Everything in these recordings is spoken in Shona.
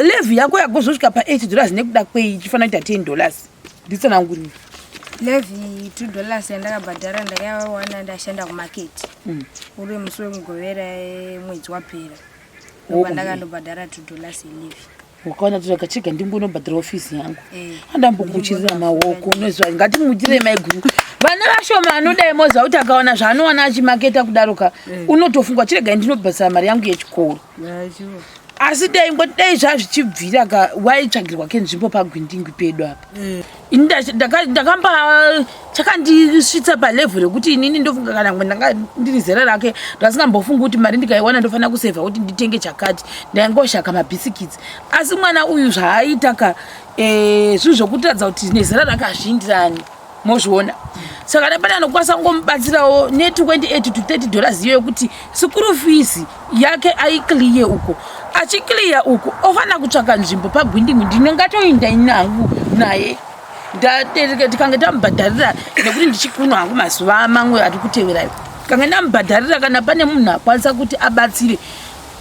Levy yako yagozosvika pa 8 dollars nekuda kwei ichifanira kuita 10 dollars? Nditsanangurire. Levy $2 yandakabhadhara ndakawana ndashanda kumaketi. Uri musi wemugovera mwedzi wapera. Ndobva ndakandobhadhara $2 yelevy. Wakaona kuti kachega ndingonobhadhara ofisi yangu. Andambokuchirira maoko unoziva ngatimuitire maiguru. Vana vashoma anodai moziva kuti akawana zvaanowana achimaketa kudaro ka unotofungwa chirega ndinobhadhara mari yangu yechikoro. Asi dai ngoti dai zvazvichibvira ka waitsvagirwa kenzvimbo pagwindingwi pedu apa. Ini ndakamba chakandisvitsa palevhel rekuti inini ndofunga kana ngwe ndanga ndiri zera rake ndasingambofungi kuti mari ndikaiwana ndofanira kusevha kuti nditenge chakati, ndaingoshaka mabhisikitsi. Asi mwana uyu zvaaita ka zvinhu zvokutiratidza kuti nezera rake hazviindirani, mozviona. Saka nepane anokwanisa kungomubatsirawo ne 28 to 30 dollars iyo yekuti school fees yake aiclear uko, achiclear uko ofanira kutsvaka nzvimbo pagwindingwi. Ndinongatoinda ini hangu naye tikange tamubhadharira nekuti ndichikuno hangu mazuva mamwe ari kuteverayo, tikange ndamubhadharira kana pane munhu akwanisa kuti abatsire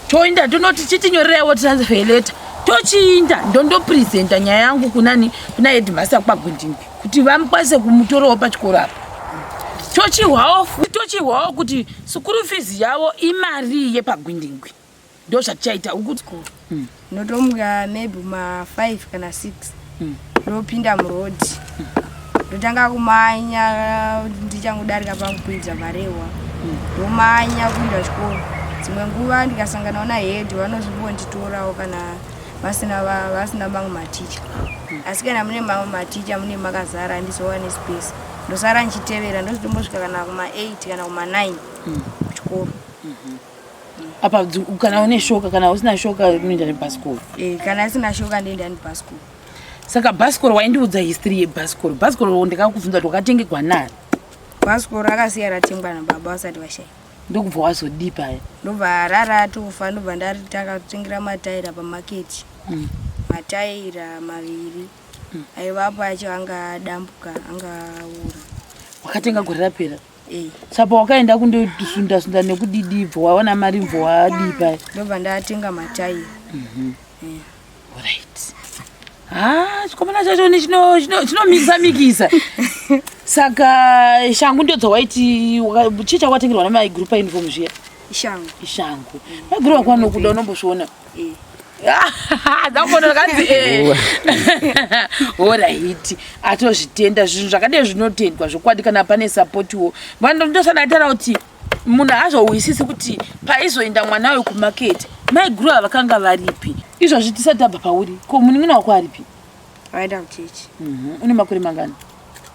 toinda tonoti chitinyorerewo transfer letter, tochiinda ndondopresenta nyaya yangu kunani, kuna headmaster kwagwindingwi kuti vamukwanise kumutorawo pachikoro apa. Tochihwawo kuti school fees yavo imari yepagwindingwi, ndo zvatichaita ukuti. Ndotomuka maybe ma 5 kana 6, ndopinda muroad, ndotanga kumanya, ndichangodarika pamukwidza Marehwa ndomanya kuinda chikoro. Dzimwe nguva ndikasanganawo nahead vanozvimbonditorawo kana vasina mamwe maticha, asi kana mune mamwe maticha mune makazara handizowane space, ndosara ndichitevera, ndozotombosvika kana kuma8 kana kuma9 kuchikoro. Apa kana une shoka, kana usina shoka unoenda nebhasikoro? Kana isina shoka ndoenda nebhasikoro. Saka bhasikoro, waindiudza history yebhasikoro. Bhasikoro ndikakubvunza kuti wakatengegwa nani? Bhasikoro rakasiya ratengwa nababa vasati vashaya. Ndokubva wazodipa? Ndobva raratofa, ndobva ndaritanga kutengera mataira pamaketi. Mataira maviri aivapo acho anga adambuka, anga aura. Wakatenga gore rapera? Eh. Saka wakaenda kundosunda sunda nekudidi, bvo wawana mari, bvo wadipa? Ndobva ndatenga mataira. Right, ha, chikomana chacho ni chinomikisa mikisa. Saka shangu ndo dzawaiti chii chawakatengerwa namaiguru pauniform zviya? Ishangu. Ishangu. Maiguru wako anokuda, unombozviona? Eh. Ndakona ndakanzi alright, atozvitenda. Zvinhu zvakadai zvinotendwa zvokwadi kana pane sapotiwo. Ndosana kuti munhu haazouwisisi kuti paizoenda mwana uyu kumaketi maiguru ava vakanga varipi. Izvozvi tisati tabva pauri, ko munin'ina wako aripi? Vaenda kuchechi. Une makore mangani?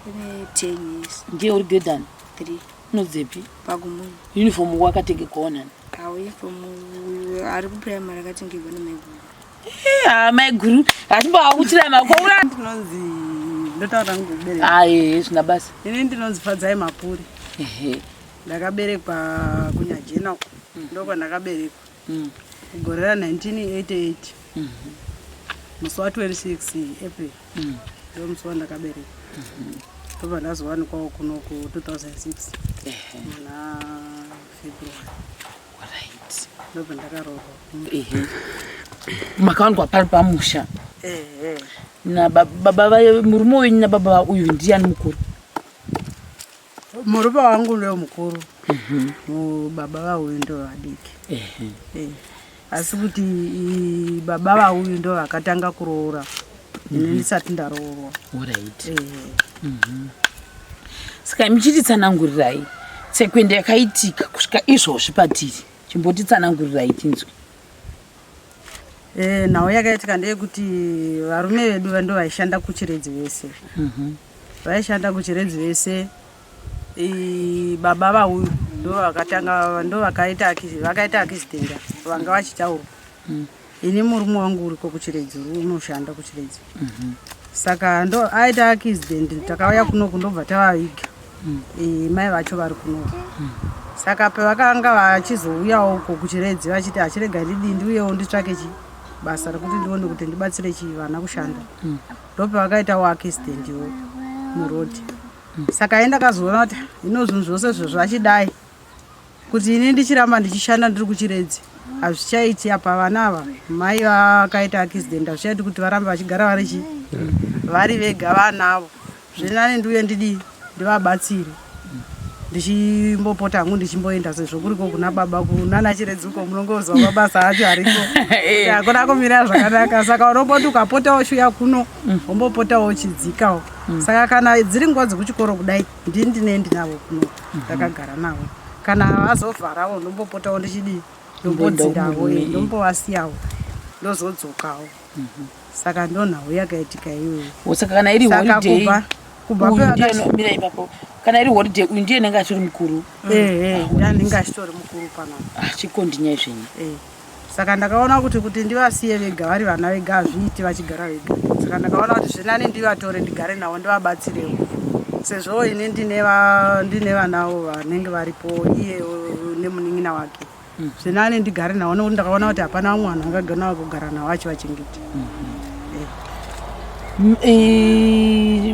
Ine 10 years. Ndiye uri grade ani? 3. Unodzepi? Pagumunhu. Uniform wakatengegawo nani? Uniform ari kuprimary akatengegwa nemaiguru. Ha, maiguru hatimboakuchira makoura. Ndinonzi, ndotaura ngokubereka? Aye, zvina basa. Ini ndinonzi Fadzai Mapuri. Ndakaberekwa kuNyajena uko, ndokwandakaberekwa gore ra1988, musi wa26 April, ndo musi wandakaberekwa. Ndobva ndazowanikwawo kuno ku 2006 muna February. Ndobva ndakaroorwa. Makawanikwa pari pamusha nababa, murume wenyu nababa uyu, ndiani mukuru? Murume wangu ndo mukuru, baba vauyu ndo vadiki. Asi kuti baba vauyu ndo vakatanga kuroora ini ndisati ndaroorwa. Alright. Saka muchititsanangurirai tsekwende yakaitika kusvika izvozvi patiri, chimbotitsanangurirai tinzwe. Nhau yakaitika ndeyekuti varume vedu ndo vaishanda kuChiredzi vese, vaishanda kuChiredzi vese. Baba vauyu ndo vakatanga, ndo vakaita accident vanga vachitaurwa. Ini murume wangu uriko kuChiredzi, unoshanda kuChiredzi. Saka ndo aita accident, takauya kunoku, ndobva tavaviga. Mai vacho vari kunoku. Saka pavakanga vachizouyawo uko kuChiredzi vachiti achirega ndidii, ndiuyewo nditsvake chi basa rekuti ndione kuti ndibatsire chi vana kushanda, ndopavakaitawo accident iwo muroad. Saka ini ndakazoona kuti ino zvinhu zvose zvo zvachidai kuti ini ndichiramba ndichishanda ndiri kuChiredzi. Hazvichaiti apa vana ava mai vakaita accident, hazvichaiti kuti varambe vachigara vari chi vari vega vanavo. Zvinani ndiuye ndidii, ndivabatsire ndichimbopota hangu ndichimboenda sezvo kuriko kuna baba kunana Chiredzuko, munongozwa mabasa acho ariko hakuna kumira zvakanaka. Saka unomboti ukapotawo shuya kuno, wombopotawo uchidzikawo. Saka kana dziri nguva dzekuchikoro kudai, ndini ndine ndinavo kuno, ndakagara navo. Kana vazovharawo, ndombopotawo ndichidii, ndombodzirawo, ndombovasiyawo, ndozodzokawo. Saka ndo nhau yakaitika iyoyo. Saka kana iri Saka holiday, kubva uyu ndiye mira ipapo, kana iri holiday uyu ndiye anenge achitori mukuru? Ehe, anenge achitori mukuru panapa. Ah, chikondinyai zvenyu. Saka ndakaona kuti ndivasiye vega vari vana vega hazviiti vachigara vega. Saka ndakaona kuti zvinani ndivatore ndigare navo ndivabatsirewo, sezvo ini ndine vanavo vanenge varipo, iye nemunin'ina wake. Zvinani ndigare navo nekuti ndakaona kuti hapana vamwe vanhu vangagona kugara navo achivachengeta.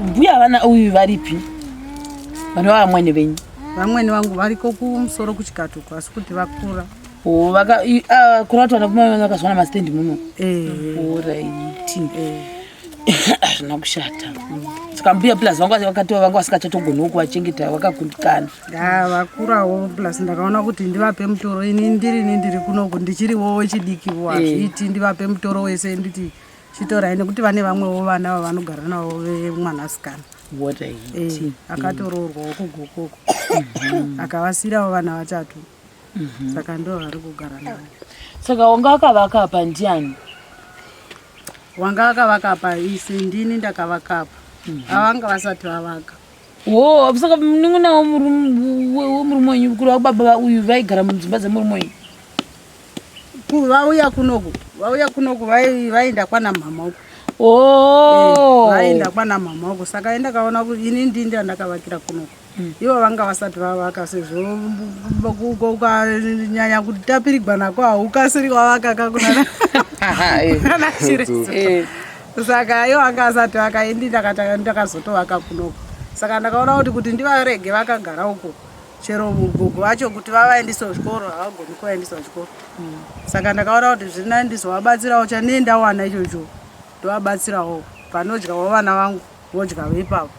Mbuya vana uyu varipi, vanova vamwene venyu? Vamwene vangu variko kumusoro kuChikatuko, asi kuti vakura. Oh, kureva kuti vana kuma vakazowana masitendi muno? Eh. Alright, hazvina kushata. Saka mbuya plus vanga vakatova vanga vasingachatogoniwo kuvachengeta, vakakundikana. Ya, vakurawo, plus ndakaona kuti ndivape mutoro ini ndirini ndiri kunoku ndichiriwo wechidikiwo hazviiti ndivape mutoro wese, nditi chitorai, nekuti vane vamwewo vana vavanogara navo vemwanasikana. Akatoroorwawo kuGokoko, akavasiyirawo vana vatatu, saka ndo vari kugara navo. Saka wanga akavaka apa ndiani? Wanga akavaka apa isi ndini ndakavaka apa, avanga vasati vavaka. Wo, saka munin'ina wemurume wenyu, kureva baba uyu, vaigara mudzimba dzemurume wenyu? Vauya kunoku vaenda kwana mhama uku. Vaenda kwana mhama uku. Saka indakaona kuti ini ndini ndakavakira kunoku, ivo vanga vasati vavaka, sezvo ukanyanya kutapirigwa nako haukasiri wavakaka kunana Chiredzo. Saka ivo vanga vasati vaka, ini ndakazotovaka kunoku. Saka ndakaona kuti ndivarege vakagara uko, chero mugogo vacho kuti vavaendise kuchikoro havagoni kuvaendisa kuchikoro. Saka ndakaona kuti zviri nani ndizovabatsirawo chanee ndawana ichocho, ndovabatsirawo panodyawo vana vangu, vodyawo ipapo.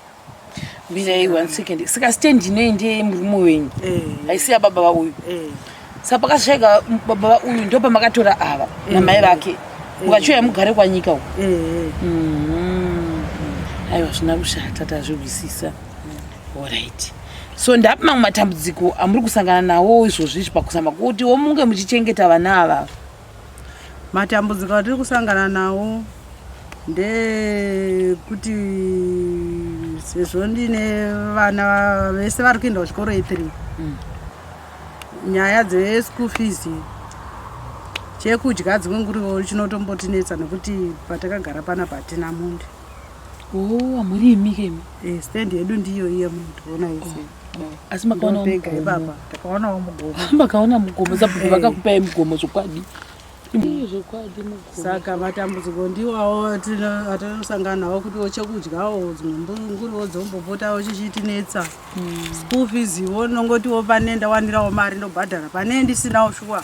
Mirai one second. Saka stand inoi ndiye murume wenyu? Eh. Haisi yababa vauyu? Eh. Saka pakashaika baba vauyu, ndo pamakatora ava namai vake mukachiuya mugare kwaNyika uku? Eh. Aiwa, zvina kushata, tazvihwisisa. Alright, so ndapi mamwe matambudziko amuri kusangana nawo izvozvi izvi pakusamba kuti womunge muchichengeta vana ava? Matambudziko atiri kusangana nawo ndekuti sezvo ndine vana vese vari kuenda kuchikoro e3, nyaya dzeschool fees, chekudya dzimwe nguriwo chinotombotinetsa, nekuti patakagara panapa hatina munda. O, hamurimi kemi? Stand yedu ndiyo iye munotoona ise. Asi makaona Ndopega mugomo? ipapa takaonawo mugomo. Makaona mugomo, sabhuku vakakupai mugomo zvokwadi? Ii, zvokwadi mugomo. Saka matambudziko ndiwawo atinosangana nawo, kutiwo chekudyawo dzimwe nguriwo dzombopotawo chichitinetsa. School fees iwo ndinongotiwo pane ndawanirawo mari ndobhadhara, pane ndisinawo shuwa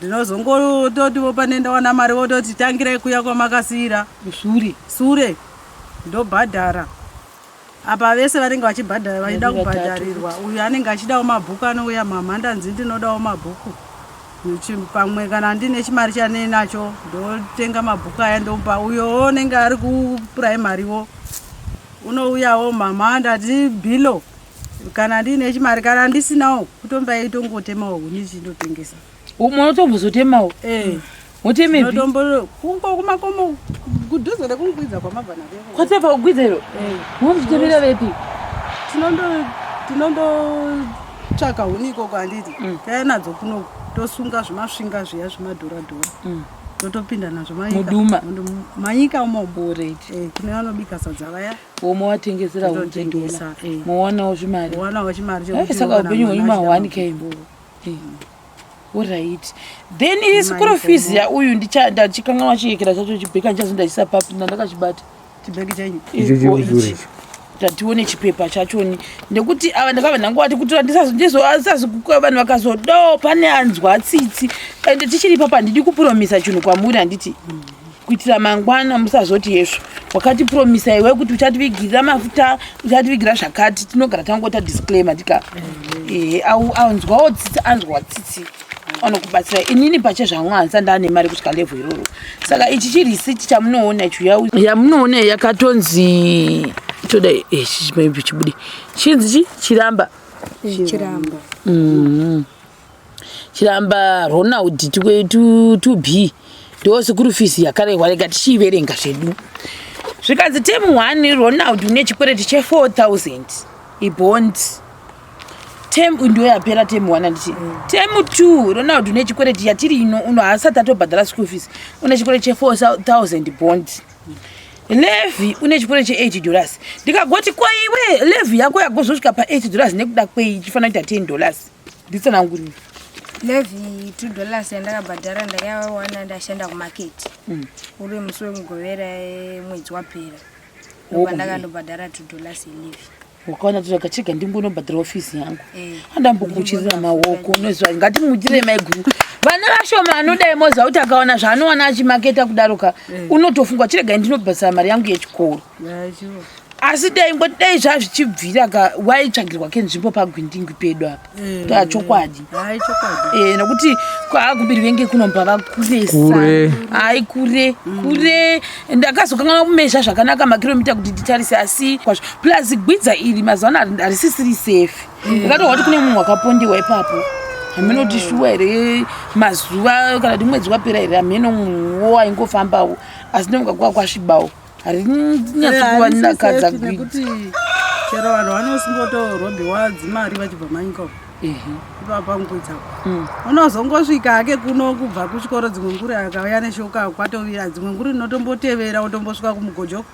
ndinozongototiwo pane ndawana mari vototi tangirai kuya kwamakasiyira. Sure. Sure, ndobhadhara. Apa vese vanenge vachibhadhara vachida Vaviri, vatatu. kubhadharirwa. Uyu anenge achidawo mabhuku, anouya, "Mama, ndanzi ndinodawo mabhuku." Pamwe kana ndine chimari chanei nacho ndotenga mabhuku aya ndomupa. Uyowo unenge ari kupuraimariwo unouyawo, "Mama, ndati bhilo." Kana ndiine chimari, kana ndisinawo kutombai tongotemawo huni chindotengesa. Munotombozotemawo? Eh. Motemepi? Tinotombo kungo kumakomo kudhuze nekungwidza kwamabva nako. Kwatebva kugwidza iro? Munozotemera vepi? Tinondotsvaka huni ikoko, handiti? Taiya nadzo kunoku, tosunga zvimasvinga zviya zvimadhoradhora, totopinda nazvo manyika. Muduma. Manyika umomo. Alright. Kune vanobika sadza vaya. Womovatengesera? Tototengesa, eh. Mowanawo zvimari. Wanawo chimari chekuti Saka wana upenyu hwenyu mwana achida mahwani kaimbo. Alright, then iri school fees yauyu, ndachikanganwa chiyekera chacho, chibheka ndichazo ndachiisa papi, ndandakachibata. Chibhegi chenyu? Icho Ipo chekusure ichi. icho. Kuti tione chipepa chachoni nekuti ava ndakabva ndangowati kutora ndisazokuka vanhu vakazodawo pane anzwa tsitsi ende tichiri ipapa handidi kupuromisa chinhu kwamuri handiti kuitira mangwana musazoti yesvo wakatipuromisa iwe kuti uchativigirira mafuta uchativigira zvakati tinogara tangota disclaimer tika ehe anzwawo tsitsi anzwa tsitsi anokubatsira inini pache zvangu handisa ndaane mari kusvika level iroro saka ichi chirisiti chamunoona ichi yamunoona yakatonzi toda eh, chibude chinzi chi chiramba chiramba mm-hmm. chiramba ronald to b ndo sekuru fees yakarehwa rega tichiiverenga zvedu zvikanzi term 1 ronald une chikwereti che 4000 ibond term ndo yapera term 1 anditi term 2 ronald une chikwereti yatiri ino uno haasati atobhadhara school fees une chikwereti che 4000 bond levy une chikwereti che 80 dollars ndikagoti ko iwe levy yako yagozosvika pa 80 dollars nekuda kwei ichifanira kuita 10 dollars nditsanangurire levy 2 dollars yandakabhadhara ndakawana ndashanda kumaketi uri musi wemugovera mwedzi wapera ndakandobhadhara 2 dollars yelevy Wakaona kuti akachega ndingonobhadhara fees yangu. Eh. Andambokuchirira maoko unoziva ngatimuitire maiguru. Vana vashoma anodai moziva kuti akawana zvaanowana achimaketa kudaro ka unotofunga chiregai ndinobhadhara mari yangu yechikoro. Asi dai ngoti dai zvazvichibvira ka waitsvagirwa kenzvimbo pagwindingwi pedu apa. Taa chokwadi. Hai chokwadi. Eh, nokuti kwaakubiri venge kunomba vakuresa. Kure. Hai kure, kure. Ndakazokanganwa kumezha zvakanaka makiromita kuti nditarise asi kwazvo. Plus gwidza iri mazuva ano harisisiri safe. Ndakatohwa kuti kune munhu wakapondiwa ipapo. Hameno kuti shuwa here mazuva kana kuti mwedzi wapera here hameno munhuwo aingofambawo asi ndinomuka kwava kwasvibawo. Harinyatsokuvanakadza gwidza. Nekuti chero vanhu vanosimbotorobhiwa dzimari vachibva manyika uko. Ipapa mukwidza unozongosvika hake kuno kubva kuchikoro dzimwe nguri akauya neshoka kwatovira dzimwe nguri inotombotevera utombosvika kumugojoko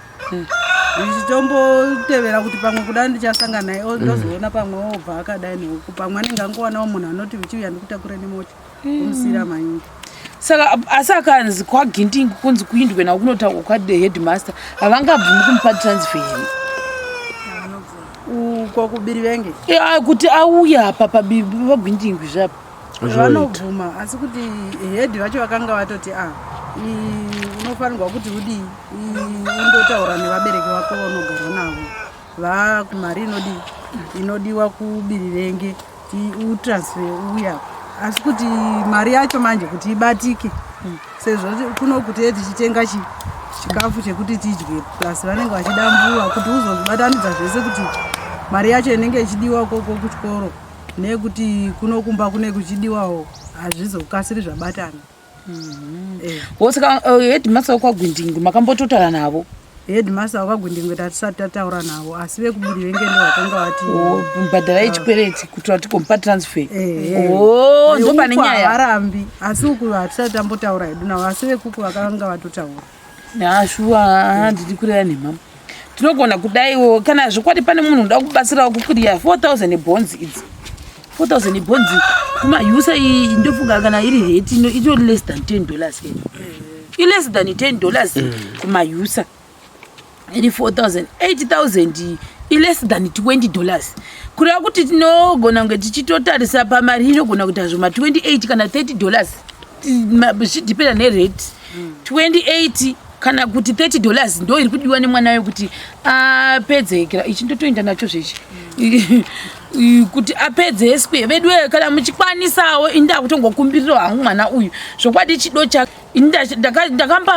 ndichitombotevera kuti pamwe kuda ndichasangana naye ndozoona pamwe obva akadai neuku pamwe anenge angowanawo munhu anoti uchiuya ndikutakure nemota omusiyira manyika Saka asi akanzi kwagindingi kunzi kuindwe nawo kunotaurwa kwaheadmaster havangabvumi kumupa transfer here? Uko kubirivenge Kuti auye apa pagwindingwi zvapa vanobvuma asi kuti head vacho vakanga vatoti a unofanirwa kuti udii undotaura nevabereki vako vaunogara navo vakumari inodii inodiwa kuBirivenge utransfer uya asi kuti mari yacho manje kuti ibatike sezvo kuno kuti tichitenga chikafu chekuti tidye plus vanenge vachida mbuva kuti uzozvibatanidza zvese kuti mari yacho inenge ichidiwa koko kuchikoro nekuti kuno kumba kune kuchidiwawo hazvizokasiri zvabatana. Wosaka headmaster wekwagwindingwi makambototaura navo? Headmaster wekwagwindingwi tatisati tataura navo asi vekubirivenge ndo vakanga vati bhadharai chikwereti kuti vatigomupa transfer. Oh, ndo pane nyaya. Havarambi asi uku hatisati tambotaura hedu navo asi vekuku vakanga vatotaura. Shuwa handidi kureva nhema. Tinogona kudaiwo kana zvokwadi pane munhu unoda kubatsirawo kukuriya 4000 bonds idzi 4000 bonds kumayusa iyi ndofunga kana iri rate ino itori less than 10 dollars ke i less than 10 dollars kumayusa iri 4000 8000 i less than 20 dollars kureva kuti tinogona kunge tichitotarisa pamari inogona kuita zvoma 28 kana 30 dollars zvichidhipenda nerate 28 kana kuti 30 dollars ndo iri kudiwa nemwana wayo kuti apedze ichi ndotoenda nacho zvechi kuti apedzeswe veduwe kana muchikwanisawo ini ndakutongokumbirira hangu mwana uyu zvokwadi chido chake ini ndakamba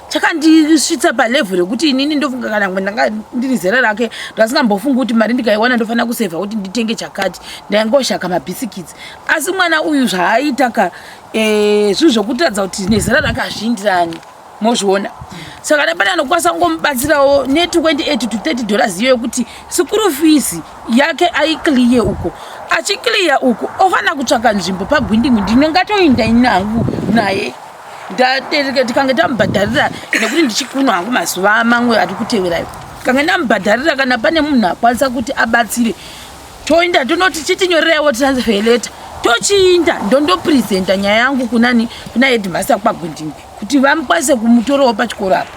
chakandisvitsa palevhel yekuti inini ndofunga kana ndanga ndiri zera rake ndasingambofungi kuti mari ndikaiwana ndofanira kusevha kuti nditenge chakati ndaingoshaka mabhisikitsi asi mwana uyu zvaaita ka zvinhu zvokutaridza kuti nezera rake hazviindirani mozviona saka nepane anokwanisa kungomubatsirawo ne28 to 30 dollars iyo yekuti sikuru fees yake aiclear uko achiclear uko ofanira kutsvaka nzvimbo pagwindingwi ndinongatoinda ini hangu naye tikange tamubhadharira nekuti ndichikuno hangu mazuva mamwe ari kuteverayo kange ndamubhadharira kana pane munhu akwanisa kuti abatsire toinda tonoti chitinyorerewo transfer letter tochiinda ndondopresenta nyaya yangu kunani kuna headmaster kwagwindingwi kuti vamukwanise kumutorawo pachikoro apa.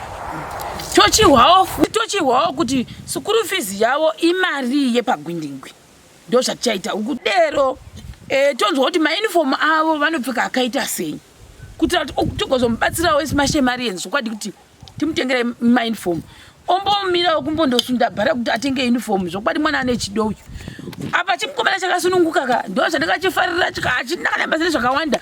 Tochihwawo tochihwawo kuti sukuru fees yavo imari yepagwindingwi. Ndo zvatichaita ukudero. E, tonzwa kuti mauniform avo vanopfeka akaita sei. Kuitira kuti tigozomubatsirawo isu mashemarians zvokwadi kuti timutengere mauniform. Ombomirawo kumbondosunda bhara kuti atenge uniform zvokwadi mwana ane chido uyu. Apa chimukomana chakasununguka ka ndo zvandakachifarira chikachinaka nabasa nezvakawanda.